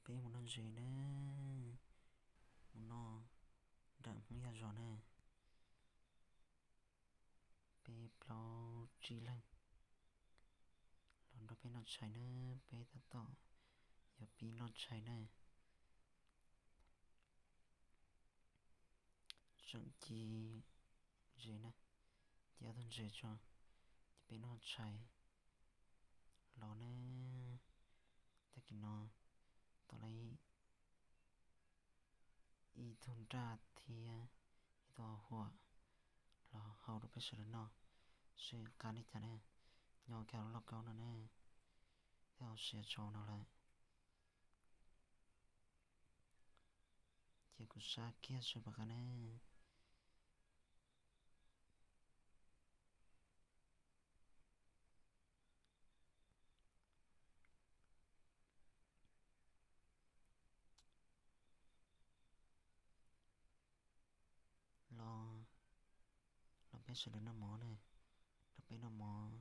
Peb mus noj ntses na, mus noj nram Hmoob Yaj Zos na. Peb plaub tsib leeg los nrog peb noj tshais na, peb tab tom yuav pib noj tshais na. Tseem ci ntses na, ci ob tug ntses tso, ces peb noj tshais los na. Tag kis no tau lawv ib tug nraj thiab ib tug huam los hau rau peb sawv daws noj, seb qab li cas na. Nyob kiag hauv lauj kaub no na, thiab hauv siav tsaus no lawm. Ces kuv sab kiag seb puas qab na. Los, los peb sawv daws noj mov na, los peb noj mov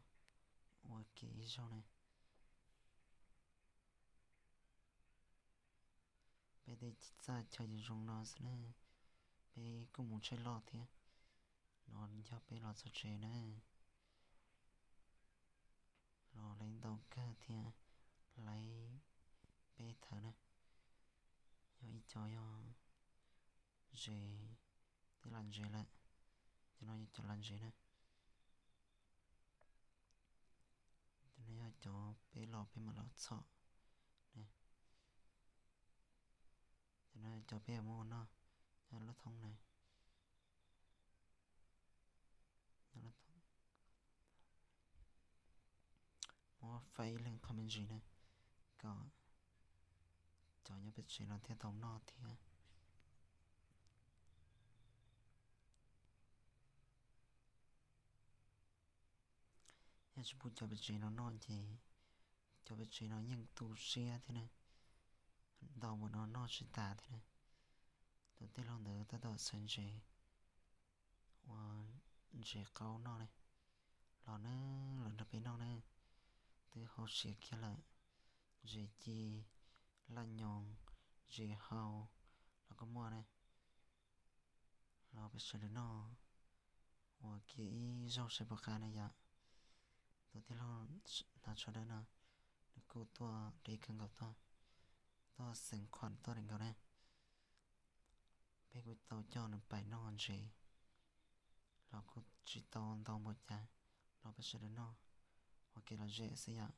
ua ke ib zaug na. Peb tej txaj chaw zoo no xwb na, peb kuj mus tsheb loj thiab. No yog peb los txog tsev na, los lawv ntau kawg thiab, lawv peb thawv na, yog ib co yog zes, twb lam zes lawm, cov no yog cov lam zes na. Cov no yog cov peb los peb mam los txhom na. Cov no cov peb yuav muab ua noj, nyob lub thoob na. Muab faib ib leeg qho me ntsis na, kom cov nyob pem tsev no thiaj tau noj thiab. Yog tsis pub cov pem tsev no noj ces cov pem tsev no yeej tu siab thiab na, ntau npaum no noj tsis tas thiab na. Tus tij laug ntawd tab tom xaiv ntses ua ntses qaub noj ne. Los na, los nrog peb noj na, twb hau siav kiag lawm. Ntses ci, laj nyoos, ntses hau los kuj muaj na. Los peb sawv daws noj ua ke ib zaug seb puas qab na yom. Tus tij laug hnav tsho dawb no, nws kuj tuaj deb kawg nkaus tuaj, tuaj xeev khuam tuaj deb nkaus na. Peb kuj tau coj nws pais noj ntses los kuj tsis tau ntau npaum cas, los peb sawv daws noj ua ke lom zem xwb yom.